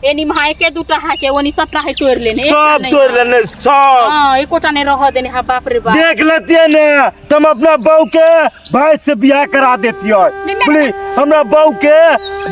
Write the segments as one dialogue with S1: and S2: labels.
S1: एनी महा एके दूटा है के ओनी सबटा है तोड़ लेने एकटा
S2: सब
S1: नहि
S2: तोड़
S1: है।
S2: लेने सब।
S1: हाँ, एकोटा नहीं रह देने है, बाप रे बाप।
S2: देख लेतियै ने तो हम अपना बहू के भाई से बियाह करा देतियै।
S1: नहीं, मैं-
S2: बोली हमरा बहू के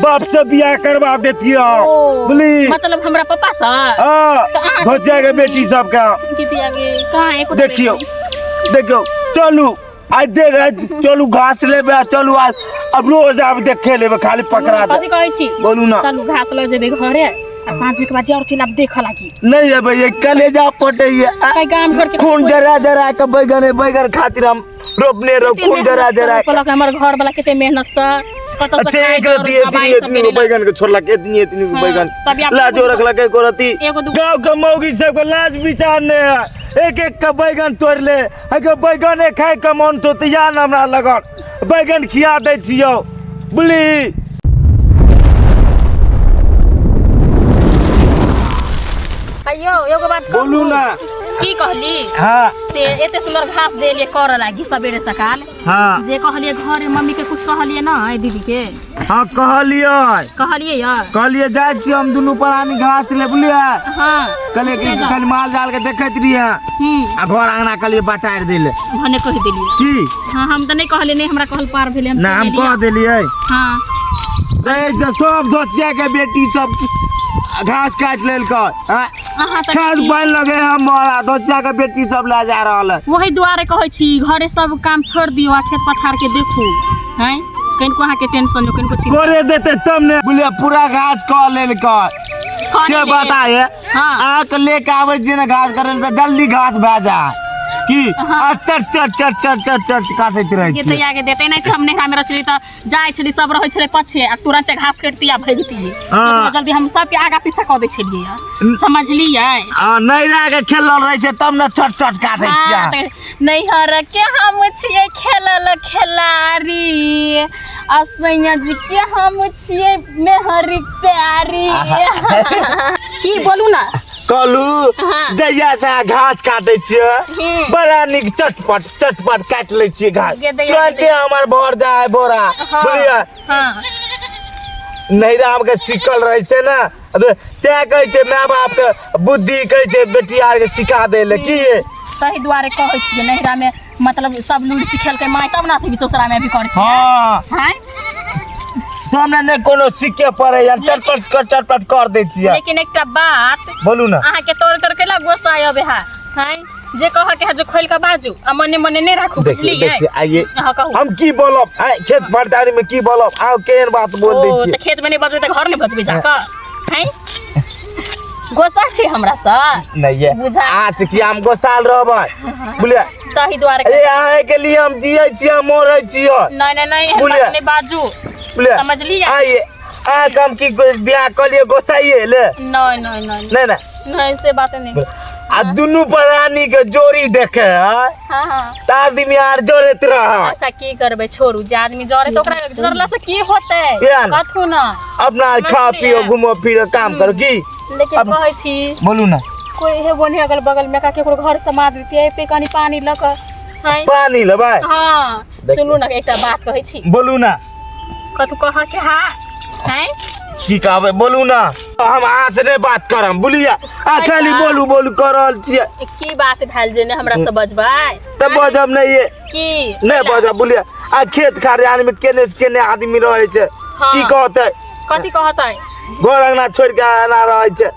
S2: बाप से बियाह करवा देतियै।
S1: ओ,
S2: बोली
S1: मतलब हमरा पापा से?
S2: हाँ,
S1: तो अहाँ-
S2: धोचिया के बेटी सबके।
S1: दीदी आगे कहाँ एकोटा
S2: देखियौ
S1: बेटी?
S2: देखियौ, चलू आज देख, आज चलू घास लेबे आ चलू आज, अब रोज आब देखे लेबे खाली पकड़ा दे।
S1: कथी कहै छी?
S2: बोलू ना।
S1: चलू घास लऽ जेबै घरे आ साँझ के बाद और चलि आब देखऽ लागी।
S2: नहीं अबे ये कलेजा पटैया।
S1: कहीं गाम घर के
S2: खून जरा जरा के बैगन है, बैगन खातिर हम रोपने रहो,
S1: कते
S2: खून जरा
S1: मेहनत
S2: जरा के।
S1: रोपलक हमर घर वाला कते मेहनत से कतऽ से
S2: अच्छा
S1: खाइ
S2: एक
S1: के
S2: रति
S1: और
S2: इतनी
S1: दवाई सब
S2: इतनी गो
S1: मिलेलक।
S2: बैगन के छोड़लक, इतनी इतनी गो
S1: हाँ,
S2: बैगन।
S1: तब आब
S2: लाजो
S1: एगो
S2: रखलक एको रति।
S1: एगो दूगो।
S2: गाँव के मौगी सबके लाज विचार नहीं है, एक एक का बैगन तोड़ ले, अगर बैगन खाए के मन तो तैयार न हमरा लगन बैगन खिया दै छियौ। बुझली?
S1: अयो एगो बात कहू।
S2: बोलू ना।
S1: की कहली?
S2: हाँ।
S1: से एते सुंदर घास देलिए करऽ लागी सबेरे सकाल।
S2: हाँ।
S1: जे कहलिए घर मम्मी के कुछ कहलिए ना ए दीदी के?
S2: हाँ कहलिए।
S1: कहलिए यार?
S2: कहलिए जाइ छी हम दुनू प्राणी घास ले, बुझलिए?
S1: हाँ।
S2: कहलिए कि कनि माल जाल के देखैत रहिए।
S1: हम्म।
S2: आ घर अंगना कहलिए बटारि देले।
S1: भने कहि देलिए।
S2: की?
S1: हाँ, हम तऽ नहि कहलिए, नहि हमरा कहल पार भेलै, हम
S2: ना, हम
S1: चलि एलियै।
S2: कह देलिए।
S1: हाँ।
S2: रे जे सब धोतिया के बेटी सब घास काटि लेलकै। हाँ?
S1: अहाँ तऽ
S2: खाद पानि लगे है मोरा धोतिया के बेटी सब ले जा रहल है।
S1: वही दुआरे कहै छी घरे सब काम छोड़ दियौ आ खेत पथार के देखू, हैं कनिको अहाँके टेंशन नहि, कनिको चिंता।
S2: करे देते तब ने। बुझलिए पूरा घास कऽ लेलकै।
S1: कऽ
S2: से
S1: लेलकै।
S2: बताए?
S1: हाँ।
S2: अहाँके लेके आबै छियै ने घास करे तऽ जल्दी घास भए जाए की?
S1: हाँ।
S2: आ चट चट चट चट चट चट काटैत रहै
S1: के
S2: छियै।
S1: तऽ आगे देते नहि तऽ हम नैहरा मे रहै छलियै तऽ जाइ छलियै, सब रहै छलै पछे आ तुरंते घास कटती आ भगितियै।
S2: हाँ।
S1: एतना जल्दी हम सबके आगा पीछा कऽ दै छलियै, समझलियै?
S2: आ नैहरा के खेलल रहै छै तब ने चट चट काटै छियै।
S1: हाँ, तऽ नैहर के हम छियै खेलल खेलाड़ी आ सैया जी के हम छियै मेहरी प्यारी। की बोलू ना?
S2: कहलू
S1: हाँ।
S2: जहिया से अहाँ घास काटै छियै
S1: हम्म।
S2: बड़ा नीक चटपट चटपट काटि लै छियै घास,
S1: गे दैया,
S2: तुरंते
S1: गे दैया।
S2: हमर भर जाय बोरा।
S1: हाँ।
S2: बुझलियै?
S1: हाँ।
S2: नैहरा के सीखल रहै छै ने, तैं कहै छै माय बाप के बुद्धि कहै छै बेटी आर के सिखा दै लए की ये?
S1: ताहि दुआरे कहै छियै नैहरा में मतलब सब लूरि सिखेलकै माय तब ने अथी ससुरा में भी करै छियै।
S2: हाँ।
S1: हैं?
S2: सामने नहि कोनो सीखे पड़ै यार, चटपट कर चटपट कर दै छियै।
S1: लेकिन एकटा बात
S2: बोलू ना।
S1: अहाँ के तोड़ तोड़ केला गुस्सा आबे है, हैं? जे कह के है जो खोल के बाजू आ मने मने नहि राखू,
S2: देखिए,
S1: बुझलियै?
S2: देखिए, आइए।
S1: हाँ, कहू।
S2: हम की बोलब? आइ, खेत पड़तारी में की बोलब? आउ केहन बात बोल दै
S1: ओ,
S2: छियै।
S1: तऽ खेत में नहि बजबै तऽ घर नहि बजबै जाकऽ, हैं? गोस्सा छै हमरा सँ?
S2: नहीं ये।
S1: बुझा।
S2: आज की हम गोसाल रहबै, बुझलियै?
S1: ताहि दुआरे
S2: ए अहाँ के लिए हम जियै छियै, हम मरै छियै।
S1: नहीं नहीं नहीं, एहन
S2: बुझलियै?
S1: बात नहि बाजू।
S2: बुझलियै?
S1: समझलियै?
S2: आइए, अहाँ के हम की बियाह कऽ लियै गोसाइए ले?
S1: नहीं नहीं नहीं।
S2: नहीं नहीं।
S1: नहीं, से बात नहीं।
S2: आ दुनू प्राणी के जोड़ी देखे है।
S1: हाँ, हाँ।
S2: त आदमी आर जोड़ैत रह।
S1: अच्छा की करबै, छोड़ू, जे आदमी जरे तऽ ओकरा जरला से की होतै?
S2: किया ने?
S1: कथू ना।
S2: अपना आर खा पियो, घूमो फिरो, काम करो की।
S1: लेकिन
S2: अब-
S1: कहै छी
S2: बोलू ना।
S1: कोई हेबो नहीं अगल बगल में का केकरो घर से मार देतियै पे कनी पानी लऽ कऽ, हैं?
S2: पानी लेबै?
S1: हाँ।
S2: देखियौ।
S1: सुनू ना, एकटा बात कहै छी।
S2: बोलू ना।
S1: कथू कह के हा, हैं?
S2: की कहबै, बोलू ना। हम अहाँ से नहि बात करम, बुझलियै? आ खाली बोलू बोलू कर रहल छियै।
S1: की बात भेल जे नहि हमरा से बजबै?
S2: तऽ बजब नहि ये।
S1: की?
S2: नहि बजब, बुझलियै? आ खेत खरिहान में केने से केने आदमी रहै छै।
S1: हाँ।
S2: की कहतै?
S1: कथी कहतै?
S2: घर अंगना छोड़ि के एना रहै छै।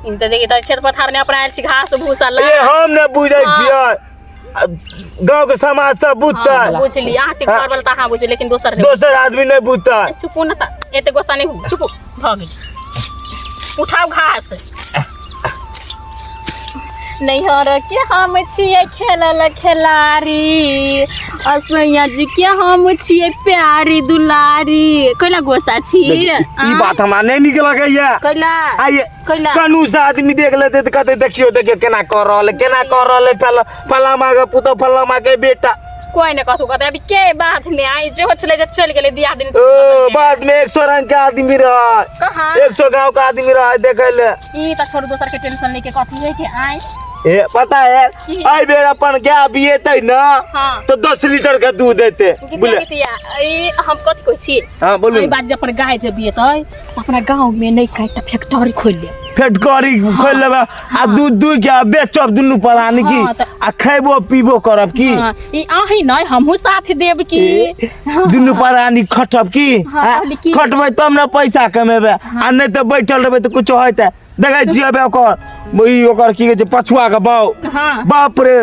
S1: ई तऽ देखी तऽ खेत पथार मे अपना आयल छी घास भूसा लऽ।
S2: ए हम नहि बुझै
S1: हाँ।
S2: छियै, गाँव के समाज सब बुझतै।
S1: हाँ, बुझली अहाँ छी घर वाला तऽ अहाँ बुझली, लेकिन दोसर नहि।
S2: दोसर आदमी नहि बुझतै।
S1: चुपू ने तऽ, एते गुस्सा नहि हु, चुपू भऽ गेल। उठाउ घास। नैहर के हम छियै खेलल खेलाड़ी, असैया जी के हम छियै प्यारी दुलारी। कैला गोसा छी?
S2: देखियौ, ई बात हमरा नहि नीक लगैया।
S1: कैला?
S2: आइए।
S1: कैला?
S2: कनु से आदमी देख लेते तऽ कहते देखियौ देखियौ केना कर रहल है, केना कर रहल है, फला माँ के पुतोह, फला माँ के बेटा।
S1: कोई नहीं कहतू, कहते अभी के बाद में आई जे हो छले जे चल गेलै दिया दिन।
S2: ओ बाद में 100 रंग के आदमी रहे।
S1: कहाँ?
S2: 100 गांव के आदमी रहे देखे ले।
S1: ई त छोड़, दोसर के टेंशन लेके कथी है के आई?
S2: ए पता है
S1: की?
S2: एहि बेर अपन गाय बिएतै न
S1: हाँ।
S2: तो 10 लीटर के दूध देते बुझलियै
S1: गीतिया ई हम कथि कहै छी
S2: हाँ बोलू
S1: एहि बात जे अपन गाय जे बिएतै अपना गाँव में नहि खाइ तऽ फैक्ट्री खोलि लेब
S2: फैक्ट्री खोलि लेबै आ दूध दूध के आ बेचब दुनू प्राणी की
S1: हाँ, तऽ-
S2: आ खैबो पीबो करब की
S1: हाँ, ई अहीं नहि हमहूँ साथ देब की
S2: दुनू प्राणी खटब की
S1: हाँ,
S2: आ,
S1: कहली की?
S2: खटबै तब ने पैसा कमेबै आ नहि तऽ बैठल रहबै तऽ कुछो हेतै देखै छियै अबे ओकर ई ओकर की कहै छै पछुआ के बाउ
S1: हाँ
S2: बाप रे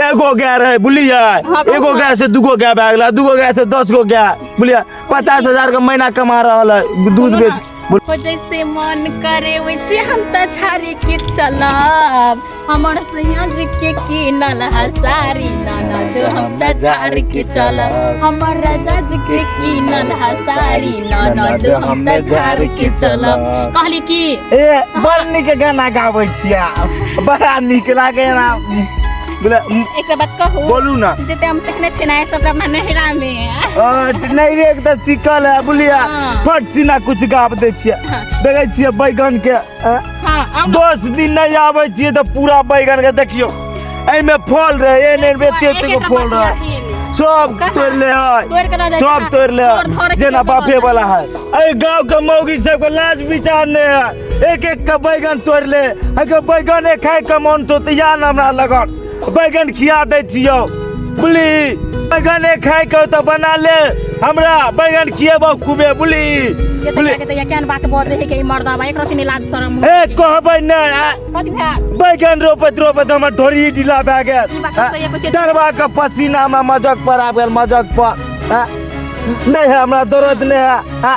S2: एगो गाय रहे बुझलियै
S1: हाँ,
S2: एगो गाय से दूगो गाय भए गेलै दूगो गाय से 10 गो गाय बुझलियै 50,000 के महीना कमा रहल है दूध
S1: सुनू
S2: बेच
S1: ना, हो जैसे मन करे वैसे हम त झाड़ी के चलब हमर सैया जी के कीनल है साड़ी ननद हम त झाड़ के चलब हमर राजा जी के कीनल है साड़ी ननद हम त झाड़ के चलब कहली की
S2: ए बड़ नीक गाना गाबै छियै बड़ा नीक लागै ना बोले
S1: एक बात कहू
S2: बोलू ना
S1: जते हम सिखने छियै ना सब अपना नैहरा में
S2: अच्छा नहीं रे एक तऽ सिखल है बुझलियै
S1: हाँ।
S2: फट सीना कुछ गाब दै छियै
S1: हाँ।
S2: देखै छियै बैगन के
S1: हाँ आउ ना।
S2: 10 दिन नहीं आबै छियै तऽ पूरा बैगन के देखियौ एहिमे फल रहे एहन एहन एते एते गो फल रहे सब तोड़ ले है
S1: तोड़ के लऽ जाइ
S2: सब तोड़ ले है जेना बापे वाला है एहि गाँव के मौगी सबके लाज विचार नहीं है एक एक के बैगन तोड़ ले एके बैगने खाय के मन तो तैयार न हमरा लगन बैगन खिया दै छियौ बुझली बैगने खाय के तऽ बना ले हमरा बैगन खिएबौ खूबे बुझली बुझली
S1: केहन बात बजै है के ई मर्दाबा एकरो से लाज शरम
S2: ए कहबै नहि आ,
S1: कथी भेल
S2: बैगन रोपैत रोपैत हमर ढोरी ढीला भए गेल
S1: ई बात तऽ सही कहै छियै।
S2: दरबा के पसीना हमरा मजक पर आबि गेल मजक पर आ, नहि है हमरा दर्द नहि है आ,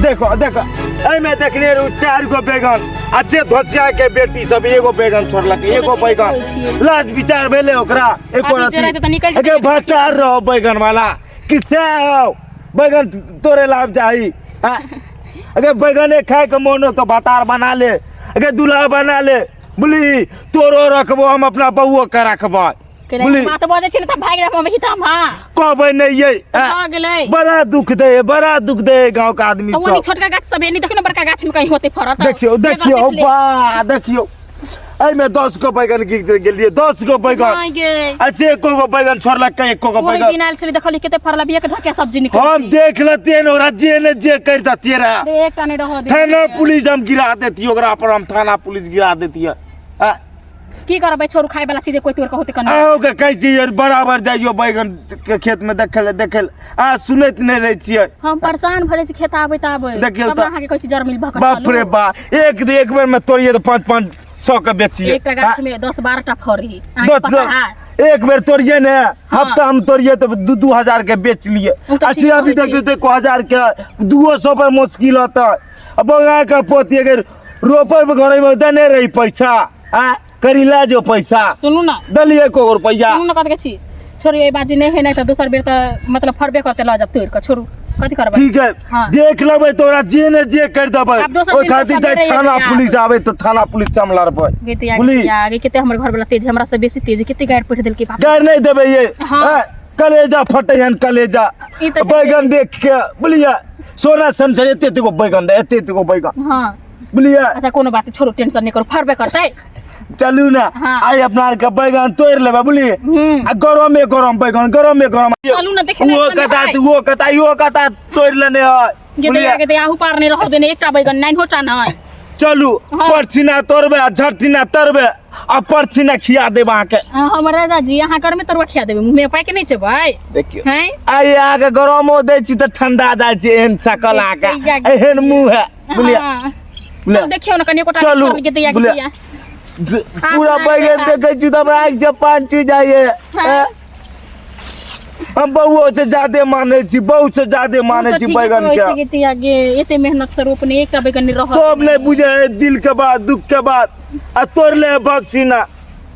S2: देखो देखो एहिमे देखने रहू चारि गो बैगन आ जे धोसिया के बेटी सब एगो बैगन छोड़लक एगो
S1: ठीके
S2: बैगन
S1: कहै छियै।
S2: लाज विचार भेलै ओकरा एको
S1: अभी जे रहतै तऽ निकलि
S2: रत्ती
S1: जेतै।
S2: अगे भट्टार रहो बैगन वाला कि सएह हौ बैगन तोरे लाभ चाही आ, अगर बैगने खाय के मन हो तो भतार बना ले अगर दूल्हा बना ले बुझली तोरो रखबो हम अपना बउओ के रखबै बुझली
S1: बात बजै छी ने तऽ भागि जाब हम हिताम हाँ
S2: कहबै नहीं ये आ,
S1: भऽ गेलै
S2: बड़ा दुख दे है बड़ा दुख दे है गांव का आदमी
S1: तऽ ओनी
S2: सब
S1: छोटका गाछ सब एनी देखियौ ने बड़का गाछ में कहीं होतै फड़त
S2: देखियो देखियो बा देखियो एहिमे 10 गो बैगन गिर गेलियै 10 गो बैगन
S1: नहि गे
S2: अच्छा एको गो बैगन छोड़लक का एको गो
S1: ओहि
S2: बैगन
S1: दिन आयल छलै देखली कते फड़ला बिया के ढके सब्जी निकल
S2: हम देख लेतियै ने ओकरा जे ने जे कर देतियै रहे
S1: एकटा नहि रहऽ दे
S2: थाना पुलिस हम गिरा देतियै ओकरा पर हम थाना पुलिस गिरा देतियै आ,
S1: की करबै छोड़ू खाय वाला चीज कोई तोड़ के होतै कनी
S2: अहूँ के कहै छियै बराबर जाइयो बैगन के खेत में देखै लए देखै लए आ सुनैत नहि रहै छियै
S1: हम परेशान भऽ जाइ छी खेत आबैत आबैत
S2: देखियौ
S1: तब
S2: तऽ-
S1: अहाँके कहै छी जरमिल भऽ कऽ
S2: बाप
S1: चलू।
S2: रे बा एक एक बेर में तोड़िए तऽ 500-500 के बेचिए
S1: एकटा गाछ में 10-12 टा फड़ी अहाँके
S2: दस
S1: पता है
S2: एक बेर तोड़िए ने हफ्ता हम तोड़िए तऽ 2-2 हजार के बेच लिए
S1: ओ तऽ
S2: अच्छी
S1: ठीक
S2: अभी
S1: कहै
S2: देखियौ तऽ 1 हजार के 200 पर मुश्किल होता अब बंगा के पोती अगर रोपे घरे में देने रही पैसा आ करी ला जो पैसा
S1: सुनू ना
S2: दलिए को रुपया
S1: सुनू ना कथी कहै छी छोड़ू एहि बाजी नहि है नहि तऽ दोसर बेर तऽ मतलब फड़बे करतै लऽ जाब तोड़ि कऽ छोड़ू कथी करबै
S2: ठीक है
S1: हाँ।
S2: देख लेबै तोरा जे ने जे कर देबै
S1: आब दोसर
S2: ओहि
S1: दिन तऽ
S2: खातिर
S1: सबेरे
S2: जाय थाना
S1: एबै
S2: पुलिस आबै तऽ थाना पुलिस से हम लड़बै
S1: गे
S2: बुझली
S1: आगे कते हमर घर वाला तेज है, हमरा से बेसी तेज है, कते गारि पढ़ि देलकै बाप
S2: गारि नहि देबै ये
S1: हाँ।
S2: हैं? कलेजा फटे हन कलेजा
S1: ई तऽ
S2: बैगन देख के बुझलियै सोना संसर एते एते गो बैगन रहे एते एते गो बैगन
S1: हाँ
S2: बुझलियै
S1: अच्छा कोनो बात नहीं छोड़ू टेंशन नहीं करू फड़बे करतै
S2: चलू ना
S1: हाँ।
S2: आइ अपना आर के बैगन तोड़ि लेबै बुझलियै
S1: हम्म
S2: आ गरमे गरम बैगन गरमे गरम
S1: चलू ना देखे
S2: ओहो कता ओहो कता इहो कता तोड़ि लेने है
S1: गे
S2: बुझलियै
S1: गे आहू पार नहीं रहो देने एकटा बैगन नाइन होटा नहीं
S2: चलू
S1: हाँ।
S2: परछिना तोड़बै आ झरछिना तोड़बै आ परछिना खिया देब अहाँके
S1: हमर दादाजी अहाँ घर में तरुआ खिया देबै मुँह में पाइ के नहीं छै भाई
S2: देखियौ
S1: हैं
S2: आइ अहाँके गरमो दै छी तऽ ठंडा जाइ छै एहन शकल अहाँके एहन मुँह है बुझलियै
S1: हाँ।
S2: बुझलियै?
S1: चलू देखियौ ने कनि एकोटा
S2: चलू,
S1: गे दैया गे
S2: बुझलियै?
S1: दैया
S2: पूरा बैगन देखै छी तऽ हमरा आँखि से पानि चुइ जाइए
S1: हाँ।
S2: हम बहुओ से ज्यादे मानै छी बहुत से ज्यादे मानै छी बैगन के
S1: गे दैया गे एते मेहनत से रोपने एकटा बैगन नहीं रहत
S2: तो हम नहीं बुझे है दिल के बात दुख के बात आ तोड़ ले बक्सीना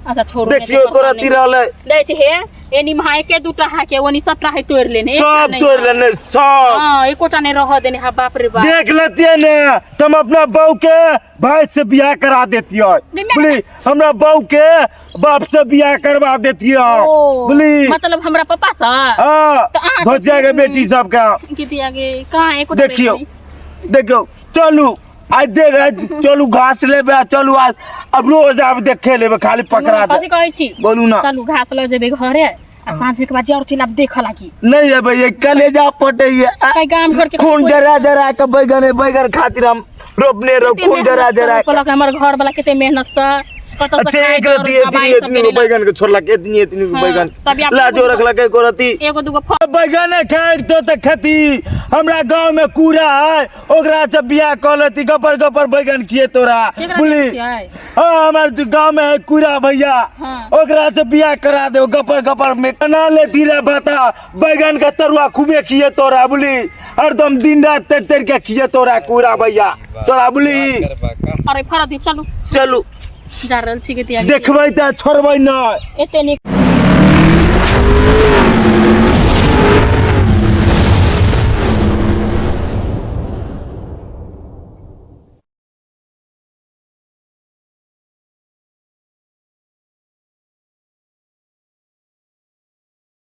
S1: अच्छा छोड़ू
S2: देखियो तोरा रहलै
S1: दै छै हे एनी महा एके दूटा हा के ओनी सबटा है तोड़ि लेने एकटा
S2: सब
S1: नहि
S2: तोड़
S1: है।
S2: लेने सब
S1: हाँ एकोटा नहीं रह देने हा बाप रे बाप
S2: देख लेतियै ने तऽ हम अपना बहू के भाई से बियाह करा देतियै
S1: नहीं, मैं-
S2: बुझली हमरा बहू के बाप से बियाह करवा देतियै
S1: ओ,
S2: बुझली
S1: मतलब हमरा पापा से
S2: हाँ
S1: तऽ अहाँ
S2: धोतिया के बेटी सबके
S1: की दिया गे कहाँ एकोटा
S2: देखियौ
S1: बेटी?
S2: देखियौ चलू आइ देख आइ चलू घास लेबै आ चलू आज अब रोज आब देखे लेबै खाली पकड़ा दे
S1: कथी कहै छी
S2: बोलू ना
S1: चलू घास लऽ जेबै घरे आ साँझ के बाद और चलि आब देखऽ लागी
S2: नहीं अबै ये कलेजा पटैया
S1: कहीं गाम घर के
S2: खून जरा जरा के बैगन है बैगन खातिर हम रोपने रहो
S1: कते
S2: खून जरा
S1: मेहनत से
S2: जरा के।
S1: रोपलक हमर घर वाला कते मेहनत से कतऽ से
S2: अच्छा
S1: खाय
S2: एक
S1: के
S2: रति
S1: और
S2: एतनी
S1: दवाई सब
S2: एतनी गो
S1: देलक।
S2: बैगन के छोड़लक एतनी एतनी गो
S1: हाँ,
S2: बैगन
S1: तब आब
S2: लाजो रखलक एको रति
S1: एगो दूगो फल
S2: बैगन खाए तो तऽ खेती हमरा गांव में कूड़ा है ओकरा से बियाह कऽ लेती गपर गपर बैगन खिए तोरा
S1: केकरा
S2: बुझली
S1: देखै छियै?
S2: हाँ हमारे तो गांव में है कूड़ा भैया
S1: हाँ।
S2: ओकरा से बियाह करा दे गपर गपर में बना लेती रे बता बैगन के तरुआ खूबे खिए तोरा बुझली हरदम दिन रात तर तर के खिए तोरा कूड़ा भैया तोरा बुझली
S1: अरे फरद दी चलू
S2: चलू
S1: जा रहल छी के
S2: देखबै तऽ छोड़बै नहि
S1: एते नीक